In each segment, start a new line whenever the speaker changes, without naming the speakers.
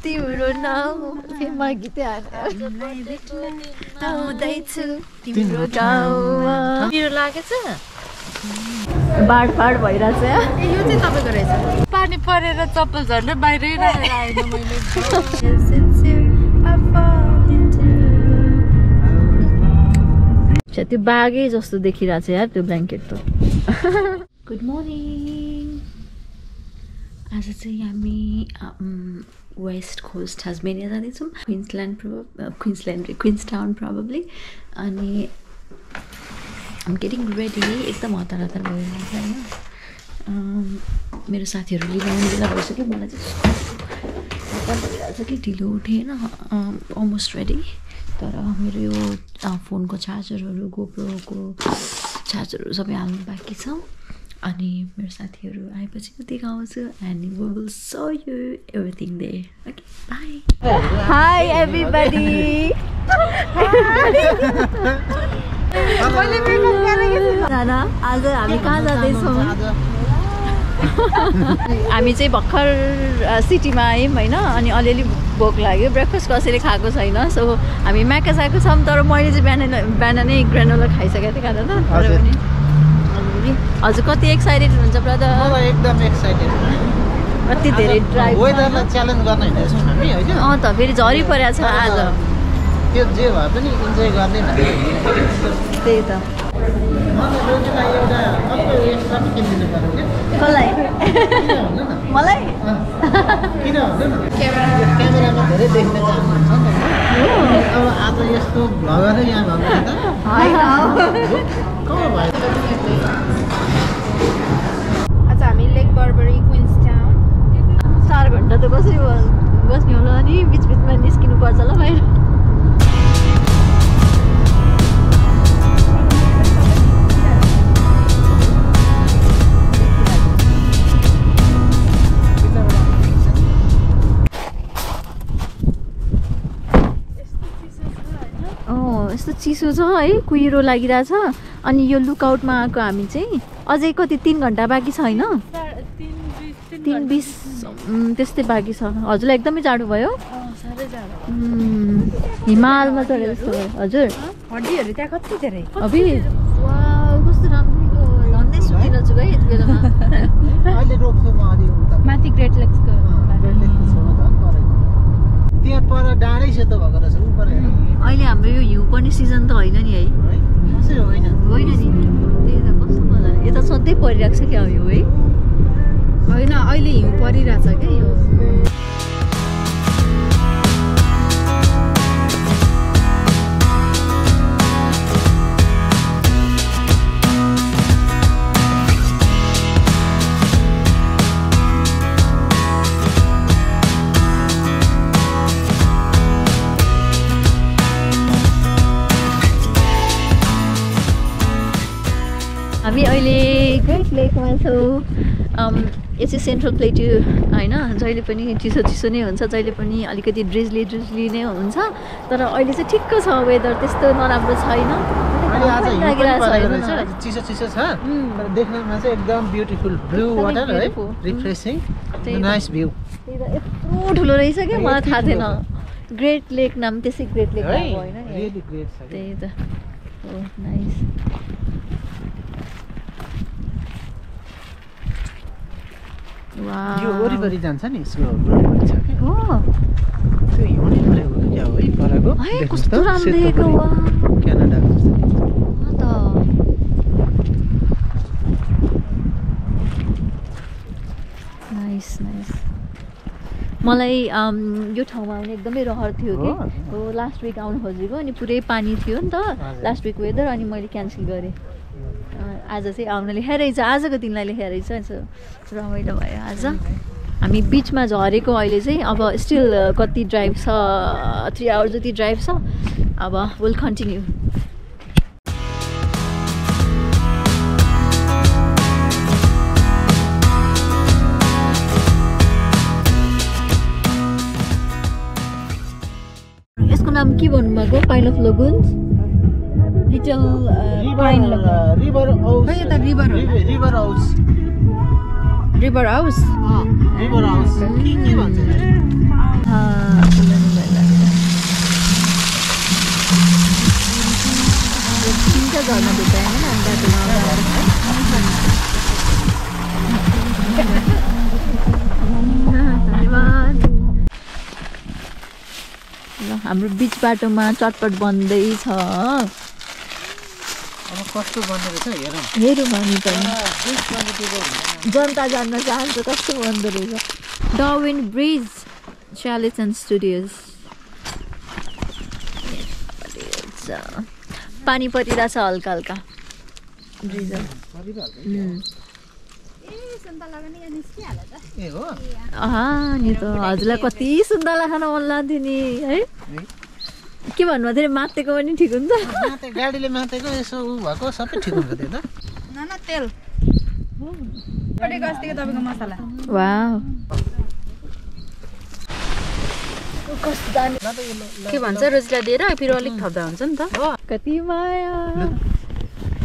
तिम्रो नाम फेमा गीतै आउँदैछु तिम्रो गाउँमा मेरो लागेछ बाढ भइरहेछ यो चाहिँ तपाईँको रहेछ
पानी परेर चप्पल झर्दै बाहिरै राखेर आएन मैले
त्यो बागै जस्तो देखिरहेछ यार त्यो ब्ल्याङ्केट त गुड मर्निङ आज चाहिँ हामी वेस्ट कोस्ट टास्मेनिया जाँदैछौँ क्विन्सटाउन प्रोबेबली अनि आम गेटिङ रेडी एकदम हतार भइरहेको होइन मेरो साथीहरू लिन आउने बेला भइसक्यो मलाई चाहिँ हतार भइरहेको छ कि ढिलो उठेन अलमोस्ट रेडी तर मेरो यो फोनको चार्जरहरू गोप्रोको चार्जरहरू सबै हाल्नु बाँकी छ अनि मेरो साथीहरू आएपछि देखाउँछु and we will show you everything they okay bye hi everybody आज हामी कहाँ जाँदैछौँ हामी चाहिँ भर्खर सिटीमा आयौँ होइन अनि अलिअलि भोक लाग्यो ब्रेकफास्ट कसैले खाएको छैन सो हामी म्याका आएको छौँ तर मैले चाहिँ बिहान नै ग्रानोला खाइसकेको थिएँ खाँदा त तर पनि हजुर कति एक्साइटेड हुनुहुन्छ ब्रदर
एकदम एक्साइटेड
कति धेरै ड्राइभ
वेदरलाई च्यालेन्ज गर्न हिँडेछौँ हामी होइन
त फेरि झरी परेको छ आज
त्यो जे भए पनि इन्जोय गर्ने
त्यही त कसलाई मलाई
क्यामेरामा धेरै देख्न चाहनुहुन्छ नि अब आज यस्तो भगरै यहाँ भएको
आज हामी लेक बर्बरी क्विन्सटाउन
4 घन्टा त कसरी बस्ने होला अनि बिचबिचमा निस्किनु पर्छ ल बाहिर यस्तो चिसो छ है कुहिरो लागिरहेछ अनि यो लुकआउटमा आएको हामी चाहिँ अझै कति 3 घन्टा बाँकी छ होइन 3:20 त्यस्तै बाँकी छ हजुरलाई एकदमै जाडो भयो हिमालमा चढे जस्तो भयो हजुर
हड्डीहरू त्यहाँ कति धेरै
अभि कस्तो राम्रो धन्दै सुकिन छु है यति बेलामा
अहिले रोक्छु म अलि उता
माथि ग्रेट लेक्सको
त्यहाँ पर डाँडै सेतो भएको रहेछ उपर
अहिले हाम्रो यो हिउँ पर्ने सिजन त होइन नि है
कसरी होइन
होइन नि त्यही त कस्तो मजा यता सधैँ परिरहेको छ क्या हिउँ है
होइन अहिले हिउँ परिरहेछ क्या यो
हामी अहिले ग्रेट लेकमा छौँ यो चाहिँ सेन्ट्रल प्लेट्यु होइन जहिले पनि चिसो नै हुन्छ जहिले पनि अलिकति ड्रिजली नै हुन्छ तर अहिले चाहिँ ठिक्क छ वेदर त्यस्तो नराम्रो छैन
चिसो छ तर देख्नमा चाहिँ एकदम ब्युटिफुल ब्लू वाटर है रिफ्रेसिङ नाइस भ्यू
यत्रो ठुलो रहेछ क्या मलाई थाहा थिएन ग्रेट लेक नाम त्यसै ग्रेट लेक होइन त्यही त हो नाइस
यो वरिपरि जान्छ नि यसको वरिपरि छ के हो त्यो हिउँले भरेको क्या हो है परको
कस्तो राम्रो देखेको वा
क्यानाडाको जस्तो
त नाइस मलाई यो ठाउँमा आउने एकदमै रहर थियो कि हो लास्ट विक आउनु खोजेको अनि पुरै पानी थियो नि त लास्ट विक वेदर अनि मैले क्यान्सल गरेँ आज चाहिँ आउन लेखेको रहेछ आजको दिनलाई लेखेको रहेछ रमाइलो भयो आज हामी बिचमा झरेको अहिले चाहिँ अब स्टिल कति ड्राइभ छ 3 आवर जति ड्राइभ छ अब विल कन्टिन्यू यसको नाम के भन्नुभएको पाइन अफ लगुन्स
रिभर आउस
रिभर हाउस
रिभर हाउस के भन्छ
तीनटा झर्ना भेटाएन धन्यवाद। ल हाम्रो बिच बाटोमा चटपट बन्दैछ।
कस्तो बन्दो रहेछ हेरौँ
हेरौँ हामी पनि जनता जान्न चाहन्छ कस्तो बन्दो रहेछ। Darwin bridge challenge and studios पानी परिरहेछ हल्का हल्का ब्रिज नि त हजुरलाई कति सुन्तला खान मन लाग्थ्यो नि है के भन्नुभएको थियो मातेको पनि ठिक हुन्छ
गाडीले मातेको यसो उ भएको सबै ठिक हुन्छ त्यो त
तेल अस्तिको तपाईँको मसला
वाउ
के भन्छ रोजिला दिएर फेरि अलिक थप्दा हुन्छ नि त
कति माया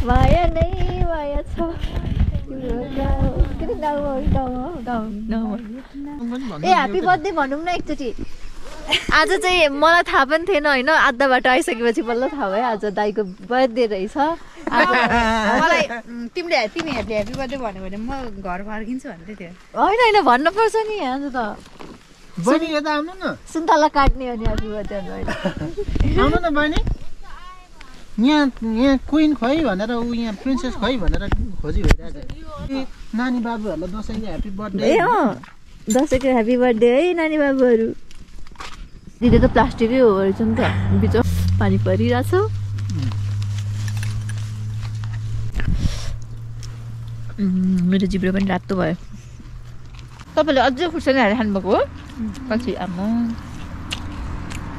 माया नै माया छ ए ह्याप्पी बर्थडे भनौँ न एकचोटि आज चाहिँ मलाई थाहा पनि थिएन होइन आधा बाटो आइसकेपछि बल्ल थाहा भयो आज दाइको बर्थडे रहेछ
मलाई तिमी ह्याप्पी बर्थडे भन्यो भने म घर फर्किन्छु भन्दै थियो
होइन भन्नुपर्छ नि आज त
बहिनी यता आउनु न
सुन्तला काट्ने हो नि ह्याप्पी बर्थडे
आउनु न बहिनी यहाँ क्विन खोइ भनेर ऊ यहाँ प्रिन्सेस खोइ भनेर खोजी भइरहेको छ नानी बाबुहरूलाई दसैँको ह्याप्पी बर्थडे
ए दसैँको ह्याप्पी बर्थडे है नानी बाबुहरू दिदी त प्लास्टिकै हो रहेछ नि त बिच पानी परिरहेछ मेरो जिब्रो पनि रातो भयो तपाईँले अझै खुर्सानी हालेर खानुभएको हो पछि आमा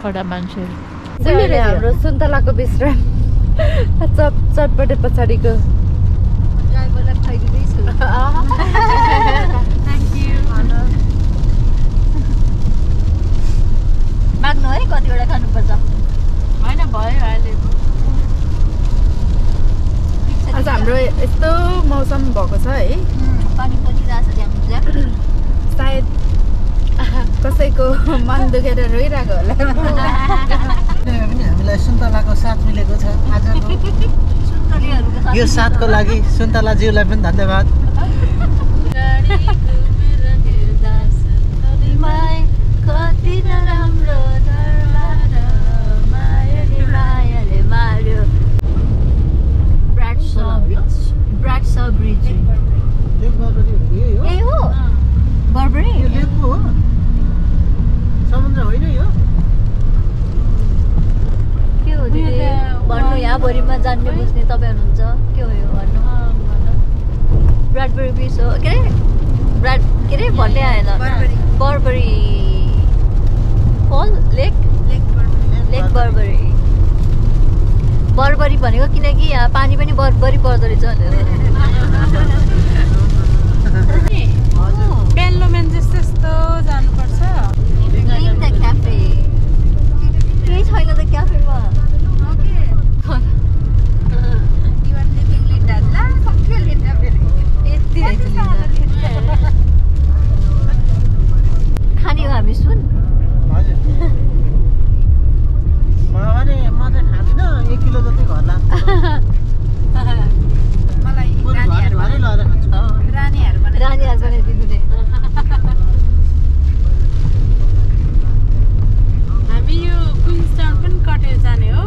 कडा मान्छे हाम्रो सुन्तलाको विश्राम चटपटे पछाडिको ड्राइभरलाई खुवाइदिँदैछु माग्नु है कतिवटा खानुपर्छ
होइन भयो अहिले आज हाम्रो यस्तो मौसम भएको छ है
पानी परिरहेछ त्यहाँ
सायद कसैको मन दुखेर रोइरहेको होला
पनि हामीलाई सुन्तलाको साथ मिलेको छ आजको यो साथको लागि सुन्तलाज्यूलाई पनि धन्यवाद समुद्र होइन यो
के हो भन्नु यहाँभरिमा जान्ने बुझ्ने तपाईँ हुनुहुन्छ के हो यो भन्नु ब्राडबेरी ब्रिज हो के अरे भन्ने आएन बर्बरी फल लेक बर्बरी भनेको किनकि यहाँ पानी पनि बर्बरी पर्दो रहेछ भनेर
बेल्लोमेन जस्तो यस्तो जानुपर्छ
केही छैन त क्याफेमा खाने हो हामी सुन
हजुर म चाहिँ खाँदिनँ 1 किलो जति घर लान्छु
मलाई
रानीहरू बनाइदिनु नि
हामी यो क्विन्सटाउन पनि कटेर जाने हो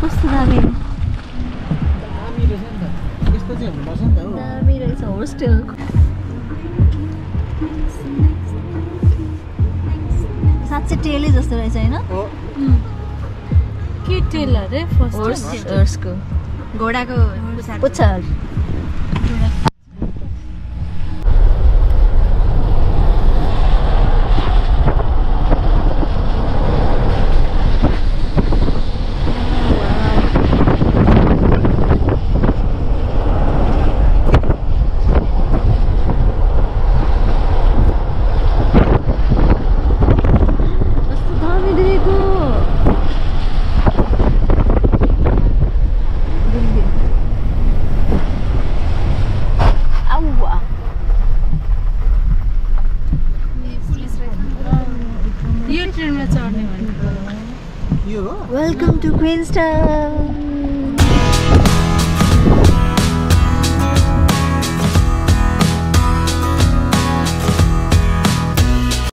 कस्तो दामी
यस्तो चाहिँ हुनुपर्छ नि त हो
दामी रहेछ होस्टेल साँच्चै टेलै जस्तो रहेछ होइन
के टेल अरे
होर्सको
घोडाको
पुच्छर वेलकम टु क्विन्सटाउन